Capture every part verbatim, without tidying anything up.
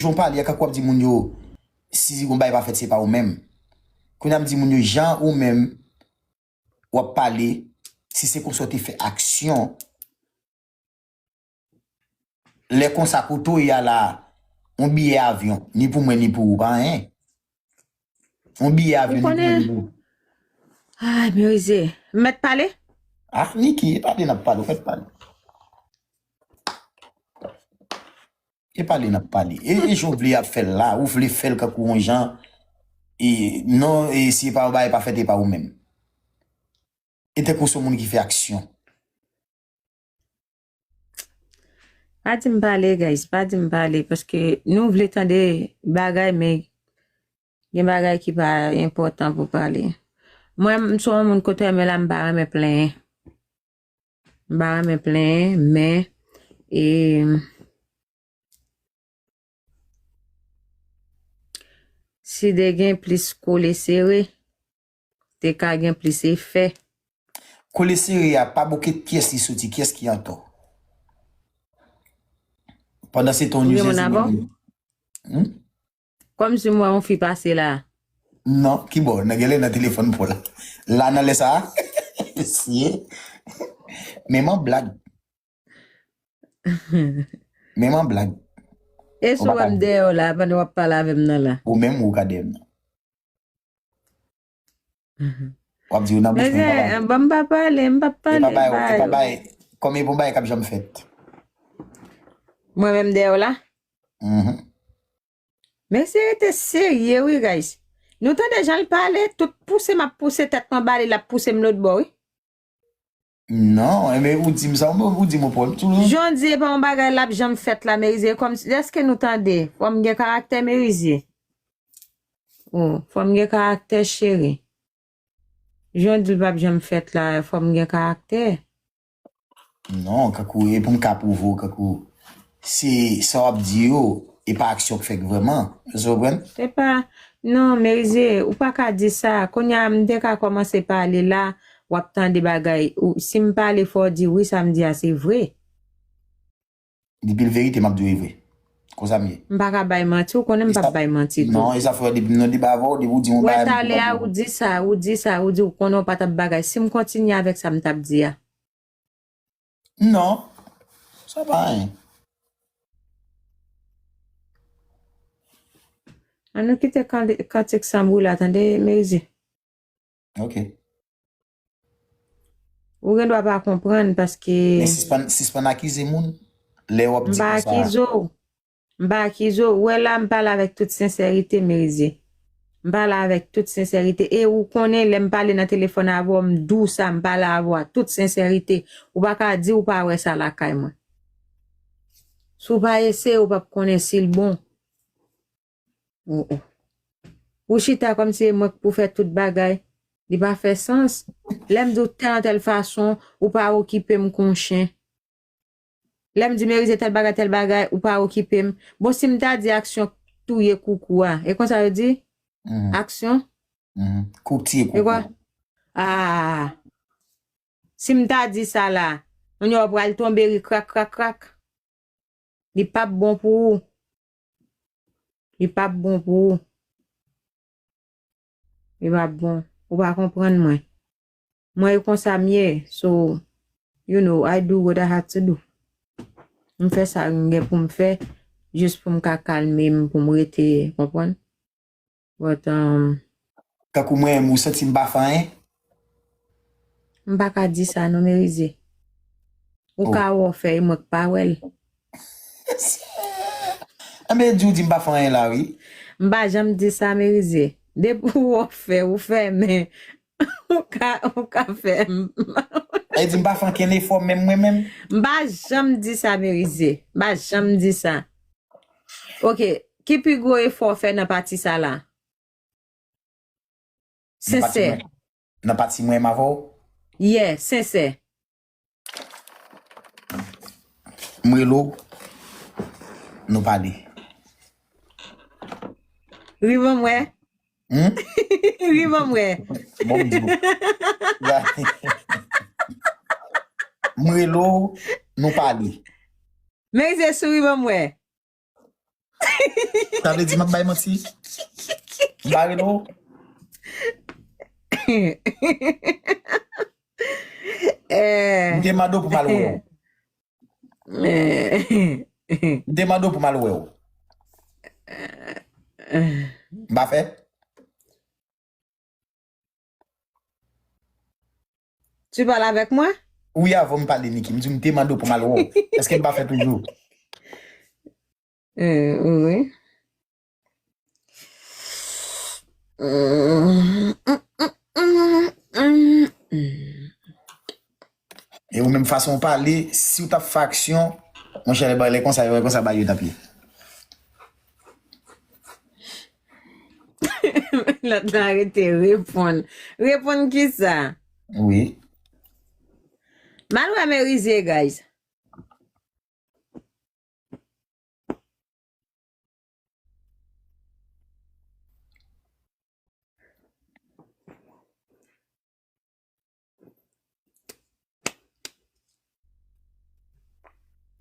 jan w pale a, kankou w ap di moun yo, si yon bagay pa fèt, se pa ou menm. Kounye a m di moun yo, jan ou menm w ap pale, si se konsa w te fè aksyon, lè konsa kote w ye a la, yon biyè avyon, ni pou mwen, ni pou ou, pa anyen. Yon biyè avyon, ni pou mwen, ni pou ou. Ay, Merize. M mèt pale? Ah, Niki, e pale n ap pale, ou mèt pale. E pale n ap pale. E, e jan w vle ap fè l la, ou vle fè l kankou yon jan. E, non, e si e pa yon bagay pa fèt, e pa ou menm. E tankou se yon moun ki fè aksyon. Pa di m pale, guys. Pa di m pale, paske nou vle tande bagay, men gen bagay ki pa enpòtan pou pale. Mwen, m se yon moun kote men la, m pa renmen plenyen. M pa renmen plenyen, men, e, si te gen plis kole sere, te ka gen plis efè. Kole sere a, pa bò kiyès li soti, kiyès ki antò. Pandan se tan, Ou gen moun avan? Hmm? Kòmsi m wè yon fi pase la. Non, ki bò? Nan genlè nan telefòn pou la. La nan lè sa a? Mesye. Menm an blag. Menm an blag. E si w wè m dèyè w la, pandan w ap pale avè m nan la. Ou menm ou ka dèyè m nan. W ap di w nan bouch mwen, pa bay. Bon, m pa pale, m pa pale. E pa bay, e pa bay. Kòm e bon bagay k ap janm fèt. Mwen menm dèyè w la? Men se rete serye wi, guys. Nou tande jan l pale, tout pouse m ap pouse tèt mwen ba li, l ap pouse m lòt bò wi. Non, enben ou di m sa, ou di m ou pwòp tou. Jan w di e pa yon bagay l ap janm fèt la, Merize, kòmsi, èske nou tande? Fò m gen karaktè, Merize. Oh, fò m gen karaktè, cheri. Jan w di l p ap janm fèt la, fò m gen karaktè. Non, kankou, e pou m ka pwouve w, kankou, se sa w ap di yo, e pa aksyon k fèt vrèman. Èske w konprann? Se pa, non, Merize, ou pa ka di sa. Kounye a, m te ka kòmanse pale la, w ap tande bagay. Si m pale fò w di wi, sa m di a se vre. Depi l verite, m ap di w e vre. Konsa m ye. M pa ka bay manti, ou konnen m p ap bay manti tou. Non, e sa fè depi m nan deba avè w, depi w di yon bagay. Wè talè a, ou di sa, ou di sa, ou di ou konnen w pa t ap bagay. Si m kontinye avèk sa m t ap di a. Non. Sa pa anyen. An nou kite kantik sanbou la, tande, Merize. Ok. Ou gen dwa pa konprann paske. Men sispann, sispann akize moun lè w ap di konsa. M pa akize w. M pa akize w. Ou wè la, m pale avèk tout sensèrite, Merize. M pale avèk tout sensèrite. E ou konnen, lè m pale nan telefòn avè w, m di w sa, m pale avè w ak tout sensèrite. Ou pa ka di ou pa wè sa lakay mwen. Si w pa eseye, ou p ap konnen si l bon. Oh, oh. Ou chita kòmsi e mwen k pou fè tout bagay. Li pa fè sans. Lè m di w tèl tèl fason, ou pa okipe m kon chen. Lè m di Merize tèl bagay, tèl bagay, ou pa okipe m. Bon, si m ta di aksyon touye koukou a, e konsa yo di? Aksyon? Kou k tiye koukou. Ah! Si m ta di sa la, moun yo pral tonbe ri krak, krak, krak. Li p ap bon pou ou. Li p ap bon pou ou. Li p ap bon. Ou pa konprann mwen. Mwen e konsa m ye. So, you know, I do what I have to do. M fè sa m gen pou m fè, jis pou m ka kalme m, pou m rete, konprann? But, um, Tankou mwen menm, ou santi m pa fè anyen? M pa ka di sa non, Merize. Ou ka wè w fè e mwen k pa wè l. Enben, di w di m pa fè anyen la, wi. M pa janm di sa, Merize. Depi w wè w fè, ou fè, men ou ka, ou ka fè. E di m pa fè ankenn efò, menm mwen menm? M pa janm di sa, Merize. M pa janm di sa. Ok, ki pi gwo efò w fè nan pati sa la? Sensè. Nan pati mwen menm avè w? Yeah, sensè. M rele w, nou pale. Ri ban m wè. Hmm? Ri ban m wè. Bon, m di w. M rele w, nou pale. Merize, souri ban m wè. Sa vle di m ap bay manti? M pa rele w? Eh. M te mande w pou m al wè w. Eh. M te mande w pou m al wè w. M pa fè? Tu parles avec moi? Wi, avan m pale, Niki. M di w m te mande w pou m al wè w. Èske m pa fè toujou? Eh, wi. E ou menm fason w pale, si w t ap fè aksyon, monchè, lè bagay lè konsa, lè konsa, bagay yo t ap ye. Lòt la rete reponn. Reponn kisa? Wi. M al wè Merize, guys.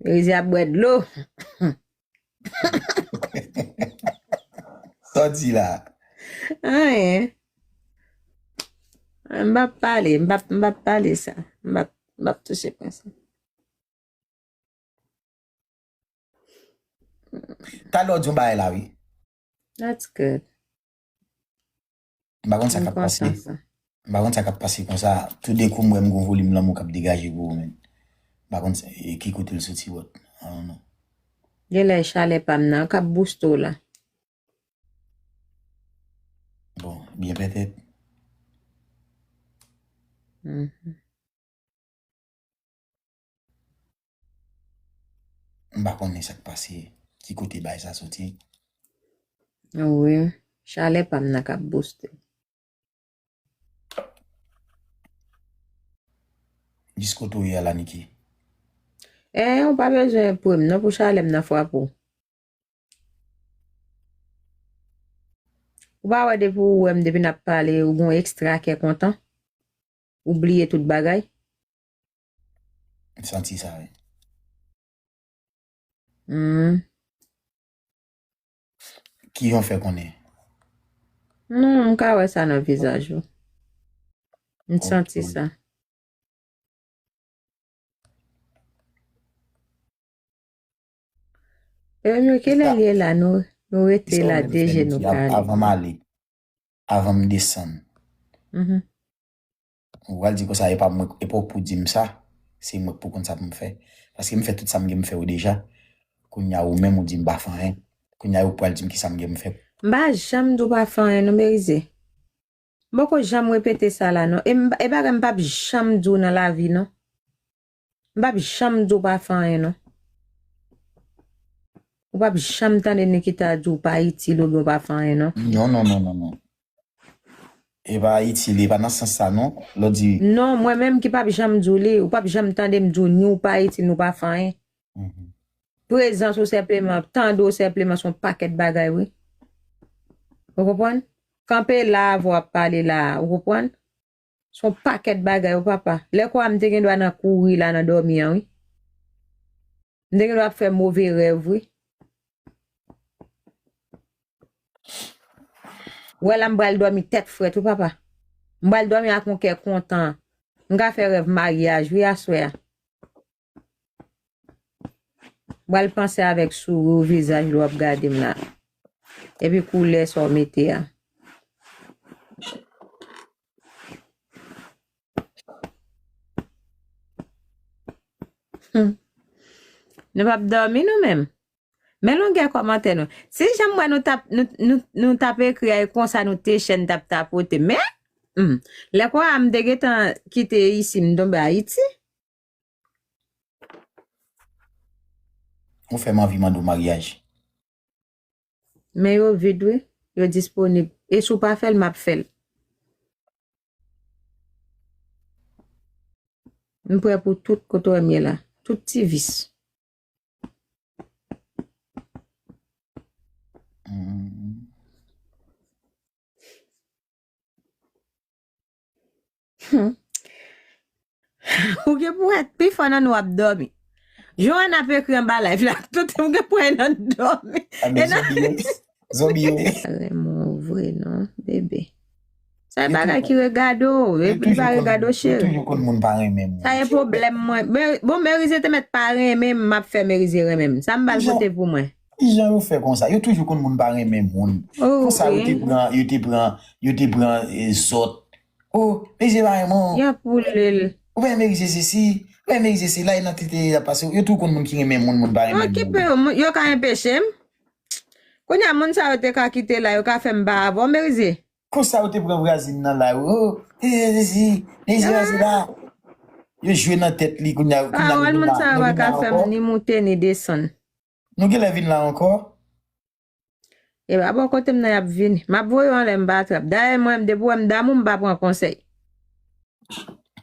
Merize ap bwè dlo. Sa w di la? Anyen. M p ap pale, m p ap, m p ap pale sa. M p ap, m p ap touche pwen sa. Talè w di yon bagay la, wi. That's good. M pa konn sa k ap pase. M pa konn sa k ap pase konsa. Toudenkou, m wè m gon volim lanmou k ap degaje pou ou, men. M pa konn sa, e ki kote l soti, but, I don't know. Genlè chalè pa m nan k ap booste w la. Bon, byen petèt. Mhm. M pa konnen sa k pase, ki kote bagay sa soti. Wi, chalè pa m nan k ap booste. Jis kote w ye a la, Niki? Eh, ou pa bezwen pre m non pou chalè m nan frape w. Ou pa wè depi ou wè m, depi n ap pale, ou gon ekstra kè kontan? Ou bliye tout bagay? M santi sa, wi. Hmm. Kijan w fè konnen? Non, m ka wè sa nan vizaj ou. M santi sa. E nou, kilè l ye la? Nou, nou rete la, de je nou kale. Avan m ale, avan m desann. Mhm. Ou pral di konsa, e pa mwen, e pa w pou di m sa, se mwen k pou konn sa pou m fè. Paske m fè tout sa m gen m fè yo deja. Kounye a, ou menm, ou di m pa fè anyen. Kounye a, ou pral di m kisa m gen m fè. M pa janm di w pa fè anyen, non, Merize. M poko janm repete sa la, non. E m, e bagay m p ap janm di w nan lavi, non. M p ap janm di w pa fè anyen, non. Ou p ap janm tande Nikita di w pa itil oubyen w pa fè anyen, non. Non, non, non, non, non. E pa itil, e pa nan sans sa, non. Lè w di. Non, mwen menm ki p ap janm di w li, ou p ap janm tande m di w ni w pa itil, ni w pa fè anyen. Mhm. Prezans ou senpleman, tande w senpleman, se yon pakèt bagay, wi. Ou konprann? Kanpe la, avè w ap pale la, ou konprann? Se yon pakèt bagay, wi, papa. Lè kwa m te gen dwa nan kouri la, nan dòmi an, wi. M te gen dwa ap fè move rèv, wi. Wè la, m pral dòmi tèt frèt, wi, papa. M pral dòmi ak yon kè kontan. M ka fè rèv maryaj, wi, aswè a. M pral panse avèk souri w vizaj lè w ap gade m la. Epi koulè sa w mete a. Hmm. Nou p ap dòmi nou menm. Men longè kòmantè nou. Si jan m wè nou t ap, nou, nou, nou t ap ekri a, e konsa nou te chèn t ap tapote. Men, hmm, lè kwa m te gentan kite isi, m tonbe Ayiti. Ou fè m anvi mande w maryaj. Men yo vid, wi. Yo disponib. E si w pa fè l, m ap fè l. M prè pou tout kote w wè m ye la. Tout ti vis. Hmm. Hmm. Ou gen pou wè, pifò nan nou ap dòmi. Joanne ap ekri anba live la. Tout m gen pwen nan dòmi. Zanbi yo. Zanbi yo. Renmen w vre non, bebe. Sa e bagay ki regade w. Epi li pa regade w, cheri. Yo toujou konn moun pa renmen moun. Sa e pwoblèm mwen. Bon, Merize te mèt pa renmen m, m ap fè Merize renmen m. Sa m ba l pote pou mwen. Kijan yo fè konsa? Yo toujou konn moun pa renmen moun. Konsa yo te pran, yo te pran, yo te pran zòt. Oh, Merize pa renmen w. Y ap woule l. Ou pa renmen Merize sesi, ou pa renmen Merize sela, e nan tete y ap pase. Yo tou konn moun ki renmen moun, moun pa renmen moun. Okipe yo, yo ka enpeche m. Kounye a, moun sa yo te ka kite la, yo ka fè m pa avè w, Merize. Konsa yo te pran vwazin nan la, oh, Merize sesi, Merize pa sela. Yo jwe nan tèt li, kounye a, kounye a nou vin la, nou vin la ankò. Pawòl moun sa yo pa ka fè m ni moute ni desann. Nou genlè vin la ankò? E pa bò kote m nan y ap vini. M ap voye w anlè m pa trap. Dayè mwen menm depi w wè m damou m pa pran konsèy.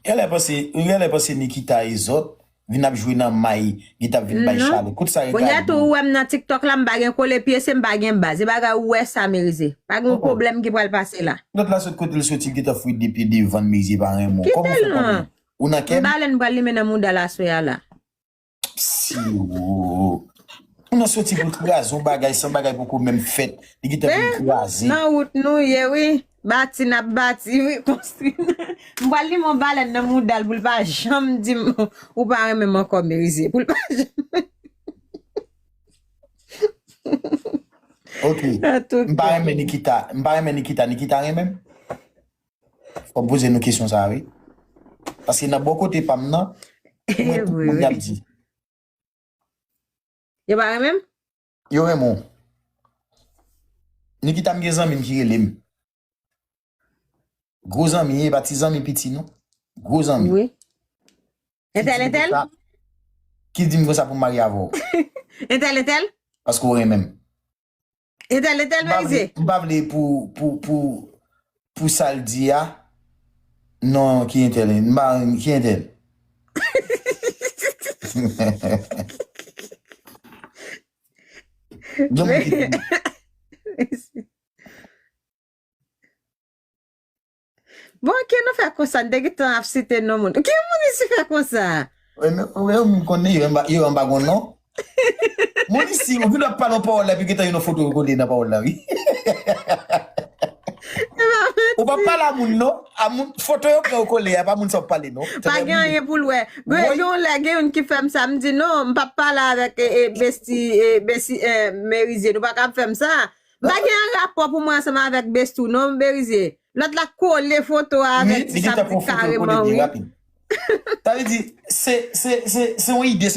Genlè panse, genlè panse Nikita e zòt vin ap jwe nan may, li t ap vin bay chalè. Kout sa regade. Kounye a tou ou wè m nan TikTok la m pa gen kole pye se m pa gen baz. E bagay ou wè sa Merize. Pa gen yon pwoblèm ki pral pase la. Lòt la sot kote l soti li gentan foure de pye devan l Merize pa renmen w. Kòman w fè pa renmen? Ou nan kè m? M bale n pral limen nan mouda l aswè a la. Psi wo. Moun nan soti pou l kraze yon bagay san bagay poko menm fèt. Li gentan vin kraze. Nan wout nou ye wi. Bati n ap bati wi, konstwi. M pral limen yon balèn nan mouda l pou l pa janm di m ou pa renmen m ankò Merize. Pou l pa janm. Ok. M pa renmen Nikita. M pa renmen Nikita. Nikita renmen m? Fò m poze nou kesyon sa a wi. Paske nan bò kote pa m nan, mwen tout moun y ap di. Yo pa renmen m? Yo renmen w. Nikita m gen zanmi m ki rele m. Gwo zanmi, e pa ti zanmi piti non. Gwo zanmi. Wi. Entèl, entèl? Ki di m konsa pou m marye avè w. Entèl, entèl? Paske w renmen m. Entèl, entèl, Merize. M pa vle pou, pou, pou, pou sa l di a. Non, ki entèl? M pa, ki entèl? Gen moun ki di. Bon, ke nou fè konsa, n te gentan ap site non moun. Ki moun isi fè konsa? Ou wè, ou wè, moun konnen yo, yo anba gon non. Moun isi, ou vin ap pale yon pawòl la, epi gentan yon foto yo kole nan pawòl la, wi. Ou pa pale a moun non, a moun, foto yo pran yo kole, a pa moun sa w pale non. Pa gen anyen pou l wè. Gen yon lè, gen youn ki fè m sa, m di non, m p ap pale avèk e, e, besti, e, besti, e, Merize, nou pa ka ap fè m sa. M pa gen rapò pou mwen ansanm avèk Bestou non, Merize. Lòt la kole foto a avèk ti sa m di kareman wi. Sa vle di, se, se, se, se yon ide